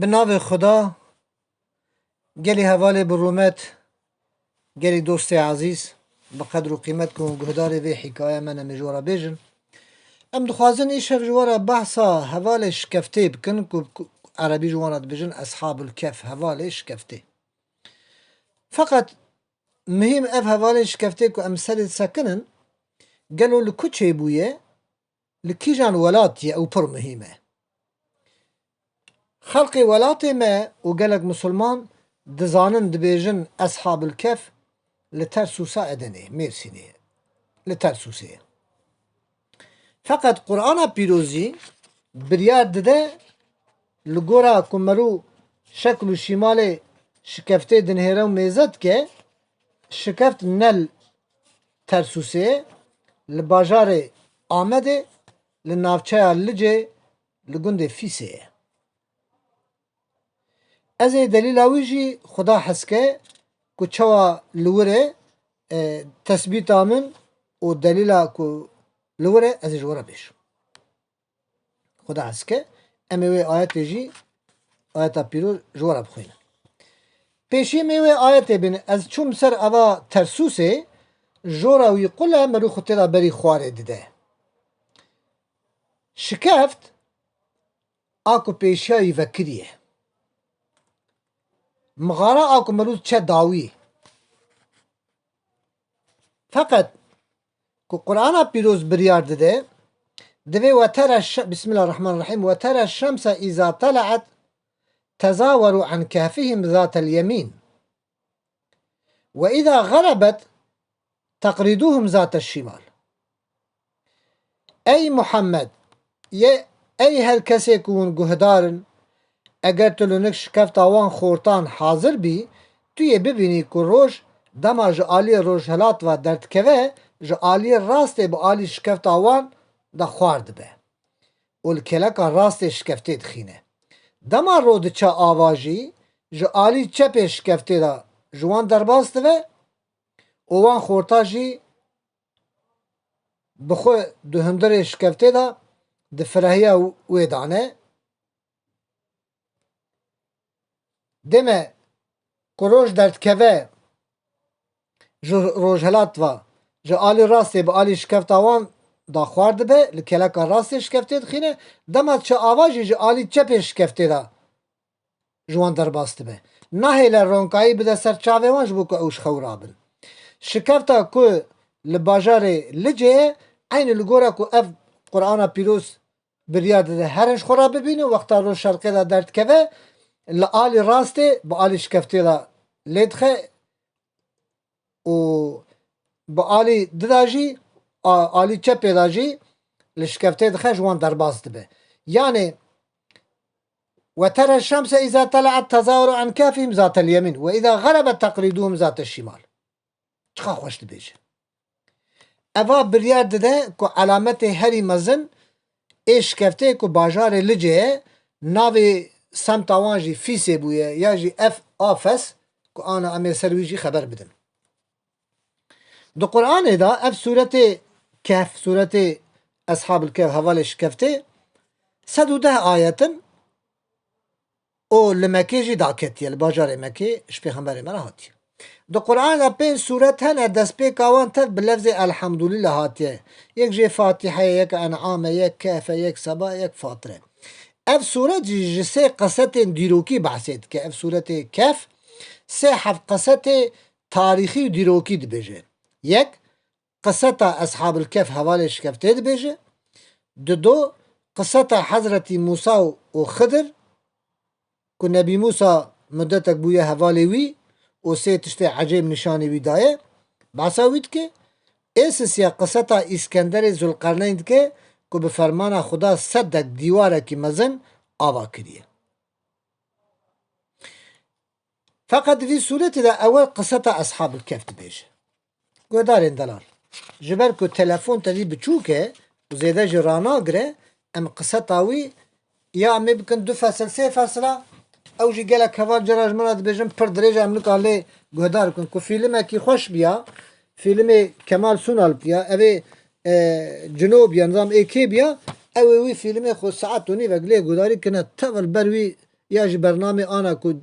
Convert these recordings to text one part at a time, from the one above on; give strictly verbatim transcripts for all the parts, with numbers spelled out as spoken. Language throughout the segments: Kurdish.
Bi navê Xuda, gelî hevalê bi rûmet, gelî dostê ezîz, bi qedr û qîmet ku guhdarê vê hîkaye me ne, em ê ji we re bêjin. Em dixwazin îşev ji we re behsa hevalê şikeftê bikin ku, ku erebî ji wan re dibêjin Eshabul Kef, hevalê şikeftê. Feqet muhîm ev hevalê şikeftê ku em serê disekinin, gelo li ku çêbûye, li kîjan welatî ye, ew pir muhîm e. Xelkê welatê me û gelek misilman dizanin, dibêjin Eshabul Kef li Tersûsa Edenê, Mêrsînê, li Tersûsê ye. Feqet Qur'ana Pîrozî biryar dide, li gora ku merû şekl û şîmalê şikeftê dinihêre û mêze dike, şikeft ne li Tersûsê ye, li bajarê Amedê, li navçeya Licê, li gundê Fîsê ye. Ez ê delîla wî jî Xuda hez ke ku çawa li wir e, e, tesbîta min û delîla ku li wir e, ez ê ji we re bêjim. Xuda hez ke, em ê wê ayetê jî, ayeta pîroz ji we re bixwînin. Pêşî em ê wê ayetê bînin. Ez çûm ser ava Tersûsê, jora wî qul e, merû xwe tê de berî xwarê dide. Şikeft, a ku pêşiya wî vekiriye. Mixara a ku merû çe dawî. Feqet ku Qur'ana Pîroz biryar dide, divê we tere şe-, Bismillahirrahmanirrahîm, "Ve tere şemse îza telaet tezaweru an kehfihim zatel yemîn. Ve îza xerebet teqrîduhum zatel şimal." Ey Muhammed, yê, ey her kesê ku hûn guhdar in, eger tu li nik şikefta wan xortan hazir bî, tu yê bibînî ku roj dema ji aliyê rojhilat ve derdikeve, ji aliyê rastê bi alî şikefta wan de xwar dibe û li kêleka rastê şikeftê dixîne. Dema ro diçe ava jî, ji alî çepê şikeftê de ji wan derbas dibe û wan xorta jî bi xwe di hundirê şikeftê de di firehiya wê de ne. Deme ku roj derdikeve ji rojhilat ve, ji alî rastê bi alî şikefta wan de xwar dibe, li kêleka rastê şikeftê dixîne, dema diçe ava jî ji alî çepê şikeftê de ji wan derbas dibe. Nahêle ronkayî bide ser çavê wan ji bo ku ew ji xew rabin. Şikefta ku li bajarê Licê ye, eynî li gora ku ev Qur'ana Pîroz biryar dide, herin ji xwe re bibînin, wexta roj şerqê de derdikeve, li alî rastê bi alî şikeftê de lê dixe û bi alî di de jî, a-, alî çepê de jî li şikeftê dixe, ji wan derbas dibe. Yanê, "Ve tere şemse îza telaet tezaweru an kefihim zatel yemîn ve îza xerebet teqrîduhum zatel şimal." Çiqa xweş dibêje. Eva biryar dide ku elametê herî mezin ê şikeftê ku bajarê Licê ye, navê semta wan jî Fîsê bûye, ya jî ev Afes ku ana em ê ser wî jî xeber bidin. Di Qur'anê de ev sûretê Kehf, sûretê Eshabul Kehf, hevalê şikeftê, sed û deh ayet in û li Mekê jî daketiye, li bajarê Mekê ji pêxemberê me re hatiye. Di Qur'anê de pênc sûret hene, destpêka wan tev bi lefzê Elhamdulîllah hatiye. Yek jê Fatîhe ye, yek En'am e, yek Kehf e, yek Seba, yek Fatir e. Ev sûret jî ji sê qisetên dîrokî behsê dike. Ev sûretê Kehf sê heft qisetê tarîxî û dîrokî dibêje. Yek, qiseta Eshabul Kehf, hevalê şikeftê dibêje. Dido, qiseta Hezretî Mûsa û Xidir, ku Nebî Mûsa mudetek bûye hevalê wî û sê tiştê ecêb nîşanî wî daye, behsa wî dike. Ê sisiya qiseta Îskenderê Zulqerneyn dike, ku bi fermana Xuda sedek dîwarekî mezin ava kiriye. Feqet di vî sûretê de ewel qiseta Eshabul Kehf dibêje. Guhdarên delal, ji ber ku telefon te vî biçûk e û zêde jî ranagire, em qiseta wî ya em ê bikin du fesil, sê fesila, ew jî gelek heval cara ji min re dibêjin pir dirêj e, em nika lê guhdar bikin. Ku fîlmekî xweş biya, fîlmê Kemal Sunal biya, ev ê, e, Cino biya, nizam ê kê biya, ew ê wî fîlmê xwe saet û nîvek lê guhdarî kine, tev li ber wî ya jî bernamê ana ku,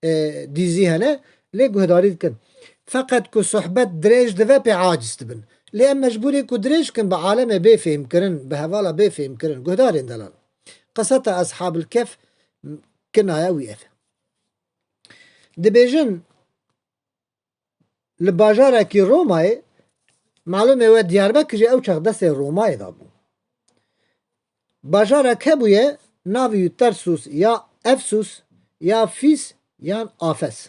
e, dîzî hene, lê guhdarî dikin. Feqet ku sohbet dirêj dibe pê aciz dibin. Lê em mecbûr ê ku dirêj kin bi alemê bê fêhmkirin, bi hevala bê fêhmkirin. Guhdarên delal. Qiseta Eshabil Kef kinaya wî ev e. Dibêjin, li bajarekî Romayê, malûm e we Diyarbekir jî ew çax destê Romayê de bû. Bajarek hebûye, navê wî Tersus ya Efsus ya Fîs yan Afes.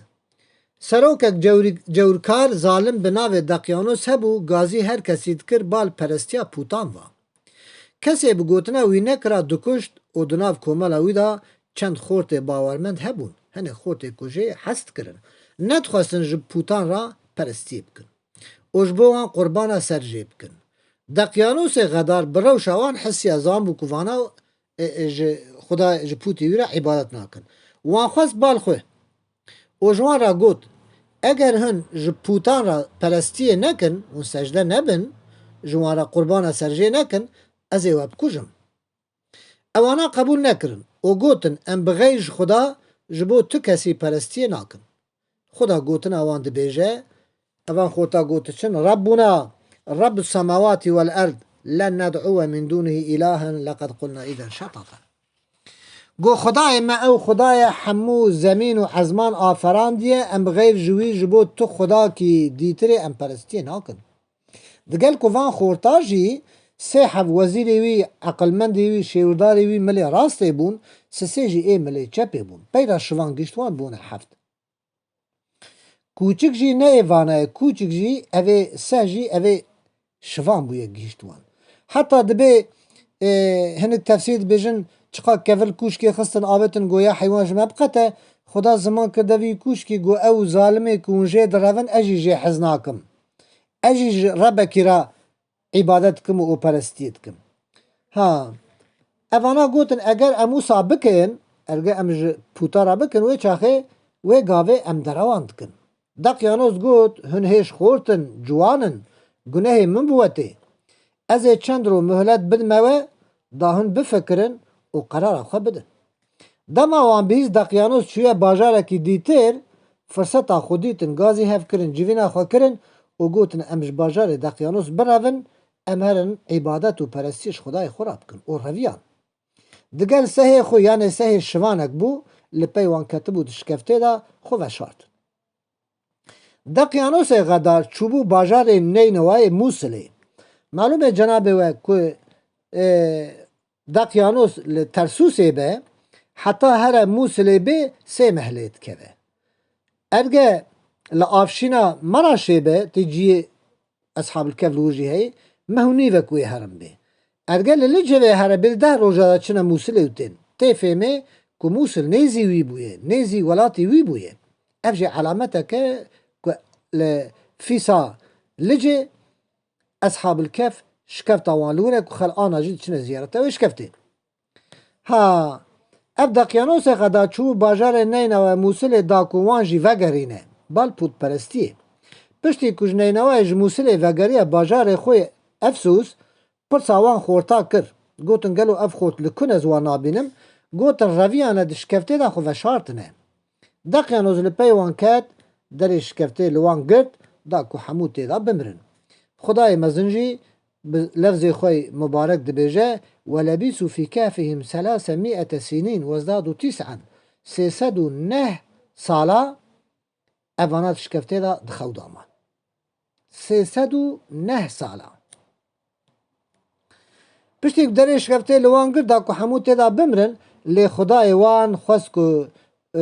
Serokek cewrî-, cewrkar, zalim bi navê Deqyanos hebû, gazî her kesî dikir bal perestiya pûtan va. Kesê bi gotina wî nekira dikuşt û di nav komela wî de çend xortê bawermend hebûn. Hinek xortê ku jê hez dikirin. Nedixwestin ji pûtan re perestiyê bikin. Û ji bo wan qurbana serjê bikin. Deqyanosê xedar bi rewşa wan hisiya, zanbû ku vana, e, e, ji Xuda, ji pûtê wî re îbadet nakin. Wan xwest bal xwe. Û ji wan re got, eger hin ji pûtan re perestiyê nekin, hûn secde nebin, ji wan re qurbana serjê nekin, ez ê we bikujim. Ewana qebûl nekirin û gotin, em bi xeyr ji Xuda ji bo tu kesî perestiyê nakin. Xuda gotina wan dibêje, evan xorta got diçin, Rabbuna, Rabbus semawati vel erd, len ned'uwe min dûnihî îlahen, leqed qulna îden şetata. Got, Xudayê me ew Xudayê hemû zemîn û ezman aferandiye, em bi xeyr ji wî ji bo tu Xudakî dîtirê em perestiyê nakin. Digel ku van xorta jî sê heb wezîrê wî, eqilmendê wî, şêwirdarê wî milê rastê bûn, sisê jî ê milê çepê bûn. Peyra şivan gişt wan bûne heft. Kûçik jî ne ê vana ye, kûçik jî evê se jî evê şivan bûye gihîşt wan. Heta dibê, e, hinek tefsîr dibêjin, çiqa kevil kûçkê xistin avêtin, go ya heywan ji me biqete, Xuda ziman kir devî kûçkî, go ew zalimê ku hûn jê direvin, ez jî jê hez nakim. Ez jî ji Rebekî re îbadet dikim û perestiyê dikim. Ha, evana gotin, eger em wisa bikin, erge em ji pûta re bikin, wê çaxê, wê gavê em derewan dikin. Deqyanos got, hûn hêj xort in, ciwan in, gunehê min bi we tê. Ez ê çend roj muhlet bidime we, da hûn bifikirin û qerara xwe bidin. Dema wan bihîst Deqyanos çûye bajarekî dîtir, firseta xwe dîtin, gazî hev kirin, civîna xwe kirin û gotin, em ji bajarê Deqyanos birevin, em herin îbadet û perestî ji Xwedayê xwe re bikin û reviyan. Digel sehê xwe, yanê sehê şivanek bû, li pey wan ketibû di şikeftê de xwe veşartin. Deqyanosê xedar çûbû bajarê Neynewayê Mûsilê. Malûm e cenabê we ku, e, Deqyanos li Tersûsê be, heta here Mûsilê bê sê meh lê dikeve. Erge li avşîna Meraşê be, tê ciyê Eshabul Kef li wir jî heye, meh û nîvek wê herin bê. Erge li Licê vê here bê, deh roja de çine Mûsilê û tên. Tê fêmê ku Mûsil nêzî wî bûye, nêzî welatê wî bûye. Ev jî elameteke ku li Fîsa Licê Eshabul Kef şikefta wan li wir e ku xelk ana jî diçine ziyareta wê şikeftê. Ha, ev Deqyanosê xeda çû bajarê Neynewe Mûsilê da ku wan jî vegerîne bal pûtperestiyê. Piştî ku ji Neyneweyê ji Mûsilê vegeriye bajarê xwe yê Efsûs, pirsa wan xorta kir. Gotin, gelo ev xort li ku ne, ez wan nabînim? Gotin, reviyane di şikeftê de xwe veşartine. Deqyanos li pey wan ket, derê şikeftê li wan girt, da ku hemû tê de bimirin. Xwedayê mezin jî bi lefzê xwe yê mubarek dibêje, "Welebîsû fî kehfihim selâse mîete sinîn wezdadû tîs'en." Sê sed û neh sala evana di şikeftê de di xew de man. Sê sed û neh sala. Piştî ku derê şikeftê li wan girt, da ku hemû tê de bimrin, lê Xwedayê wan xwest ku, e,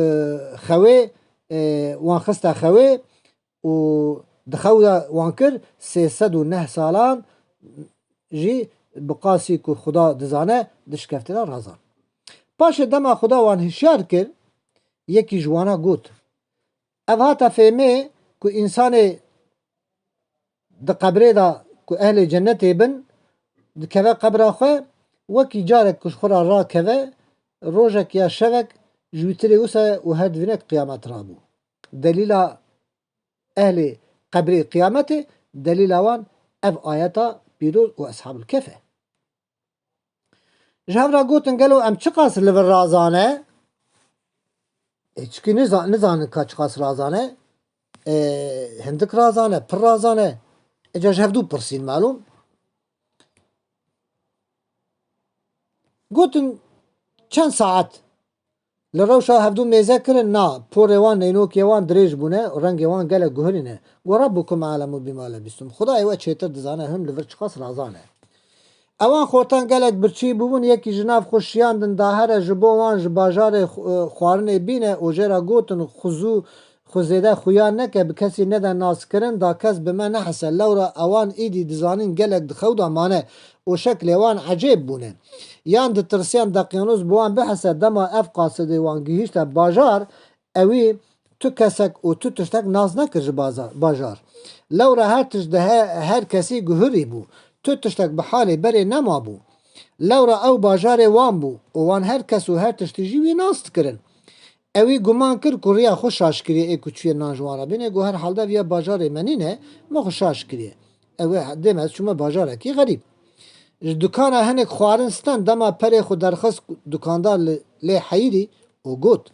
xewê, e, wan xiste xewê û di xew de wan kir, sê sed û neh salan jî bi qasî ku Xuda dizane, di şikeftê de razan. Paşê dema Xuda wan hişyar kir, yekî ji wana got, Ev hate fêmê ku însanê di qebrê de ku ehlê cennetê bin, dikeve qebra xwe, wekî carek ku ji xwe re rakeve, rojek ya şevek ji wî tirê wisa ye û her divîne ku qiyamet rabû. Delîla ehlê qebrê qiyametê, delîla wan ev ayeta pîroz û Eshabul Kef e. Ji hev re gotin, gelo em çiqas li vir razan e? E, çikî niza-, nizanin ka çiqas razan e. E, hindik razan e, pir razan e. Îca ji hevdû pirsîn malûm. Gotin çend saet li rewşa hevdû mêze kirin, na, porê wan, neynokê wan dirêj bûne û rengê wan gelek guhirî ne. Got, "Rabbukum a'lemu bima lebistum." Xwedayê we çêtir dizane hûn li vir çiqas razan e. Ewan xortan gelek birçî bûbûn, yekî ji nav xwe şiyandin da here ji bo wan ji bajarê xw-, xwarinê bîne û jê re gotin, "Xwe zû, xwe zêde xuya neke, bi kesî nede naskirin, da kes bi me nehese." Lewra ewan îdî dizanîn gelek di xew de mane û şeklê wan ecêb bûne. Yan ditirsiyan Deqyanûs bi wan bihese, dema ev qasidê wan gihîşte bajar, ewî tu kesek û tu tiştek nas nekir ji baza-, bajar. Lewra her tişt di he-, her kesî guhirî bû. Tu tiştek bi halê berê nemabû. Lewra ew bajarê wan bû û wan her kes û her tiştî jî wî nas dikirin. Ewî guman kir ku riya xwe şaş kiriye ê ku çûye nan ji wan re bîne, got, "Herhalde viya bajarê me nîne, me xwe şaş kiriye." Ew ê dê me ez çûme bajarekî xerîb. Ji dukana hinek xwarin sten, dema perê xwe derxist dukandar li, lê heyirî û got,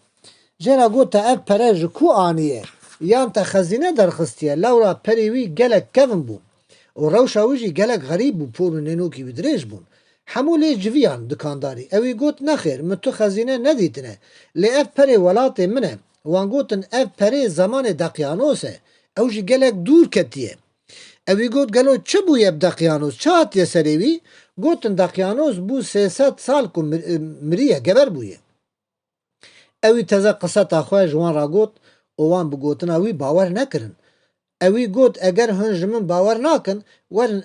Jê re got, "Te ev pere ji ku aniye? Yan te xezîne derxistiye?" Lewra perê wî gelek kevin bû û rewşa wî jî gelek xerîb bû, por û nênokî wî dirêj bûn. Hemû lê civiyan dikandarî. Ewî got, "Nexêr, min tu xezîne nedîtine. Lê ev perê welatê min e." Wan gotin, "Ev perê zemanê Deqyanos e. Ew jî gelek dûr ketiye." Ewî got, "Gelo çi bûye bi Deqyanos? Çi hatiye serê wî?" Gotin, "Deqyanos bû sê sed sal ku mir-, miriye, geber bûye." Ewî teze qiseta xwe ji wan re got û wan bi gotina wî bawer nekirin. Ewî got, "Eger hûn ji min bawer nakin, werin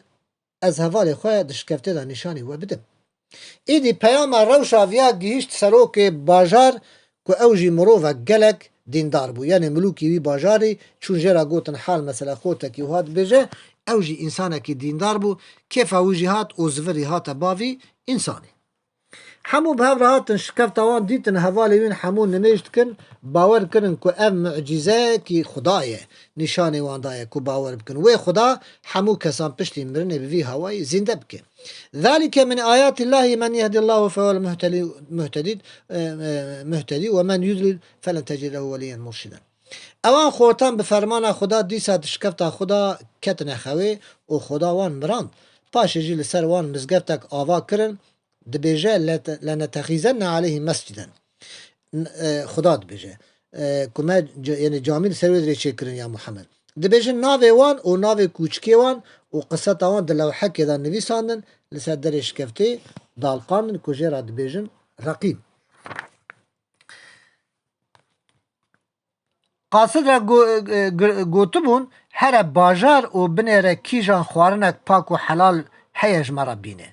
ez hevalê xwe di şikeftê de nîşanî we bidim." Îdî peyama rewşa viya gihîşt serokê bajar ku ew jî mirovek gelek dîndar bû. Yanê milûkî wî bajarî çûn jê re gotin hal mesele xortekî wiha dibêje, ew jî însanekî dîndar bû, kêfa wî jî hat û zivirî hate bavî însanî. Hemû bi hev re hatin, şikefta wan dîtin, hevalê wîn hemû nimêj dikin, bawer kirin ku ev mucîzeyekî Xuda ye, nîşanê wan daye ku bawer bikin. Wê Xuda hemû kesan piştî mirinê bi vî hawayî zînde bike. "Zalike min ayatî Llahî men yehdî Llahu fehuwel muhtedî, muhtedî, e, e, muhtedî ve men yudlil felen tecid lehu weliyyen murşiden." Ewan xortan bi fermana Xuda dîsa di şikefta Xuda ketine xewê û Xuda wan mirand. Paşê jî li ser wan mizgeftek ava kirin, dibêje, "Le-, lenetexîzenne aleyhî mesciden." N-, e, Xuda dibêje, e, ku me ca-, yanî camî li ser wê dirê çêkirin ya Muhammed. Dibêjin navê wan û navê kûçikê wan û qiseta wan di lewhekê de nivîsandin, li ser derê şikeftê daliqandin ku jê re dibêjin Reqîm. Qasid re go-, e, g-, gotibûn, "Here bajar û binêre kîjan xwarinek pak û helal heye ji me re bîne."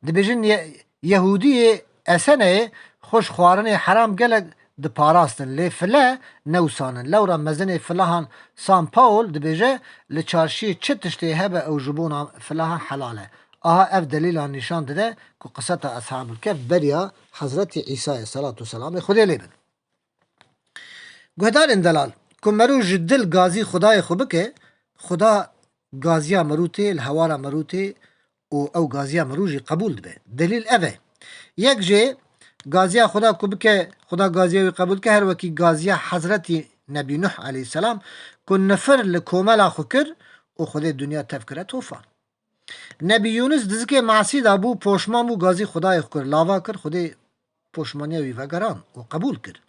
Dibêjin, Ye-, Yehûdiyê Eseneyê xwe ji xwarinê heram gelek diparastin, lê file newsanin. Lewra mezinê filehan San Paul dibêje, "Li çarşiyê çi tiştê hebe ew ji bona filehan helal e." Aha ev delîlan nîşan dide ku qiseta Eshabul Kehf beriya Hezretî Îsayê, selatu selamê Xwedê lê bin. Guhdarên delal, ku merû ji dil gazî Xwedayê xwe bike, Xweda gaziya merû tê, li hewara merû tê û ew gaziya merû jî qebûl dibe. Delîl ev e. Yek jê gaziya Xweda ku bike, Xweda gaziya wî qebûl ke, her wekî gaziya Hezretî Nebî Nuh aleyhisselam ku nifir li komela xwe kir û Xwedê dinya tev kire tofan. Nebî Yûnis di zikê masî de bû, poşman bû, gazî Xwedayê xwe kir, lava kir, Xwedê poşmaniya wî vegeran û qebûl kir.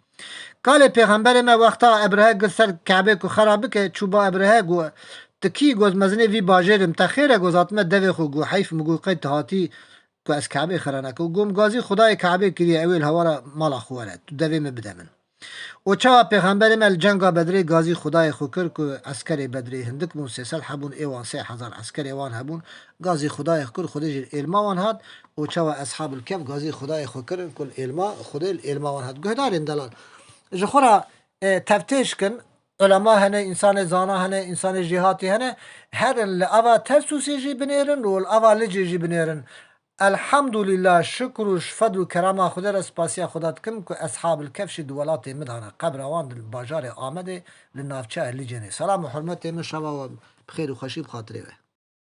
Kalê pêxemberê me wexta Ebrehe gir ser Kebê ku xera bike, çû ba Ebrehe got, "Tu kî?" Got, "Mezinê vî bajêr im, te xêr e?" Got, "Hatime devê xwe." Got, "Heyf, min got qey tu hatî ku ez Kebê xera nekim." Got, "Min gazî Xwedayê Kebê kiriye, ew ê li hewara mala xwe were, tu devê min bide min." Û çawa pêxemberê me li cenga Bedrê gazî Xwedayê xwe kir ku eskerê Bedrê hindik bûn, sê sed hebûn, ê wan sê hezar eskerê wan hebûn, gazî Xwedayê xwe kir, Xwedê jî li êlma wan hat û çawa Eshabul Kehf gazî Xwedayê xwe kirin ku li êlma, Xwedê li êlma wan hat. Guhdarên delal, ji xwe re, e, teftêş kin, ulema hene, însanê zana hene, însanê jêhatî hene, herin li ava Tersûsê jî binêrin û li ava Licê jî binêrin. Elhamdulîllah, şikr û ji fedl û kerema Xwedê re spasiya Xweda dikim ku Eshabul Kehf jî di welatê min de ne. Qebra wan di bajarê Amedê li navçeya Licênê. Selam û hurmetê min, şeva we bi xêr û xweşî bi xatirê we.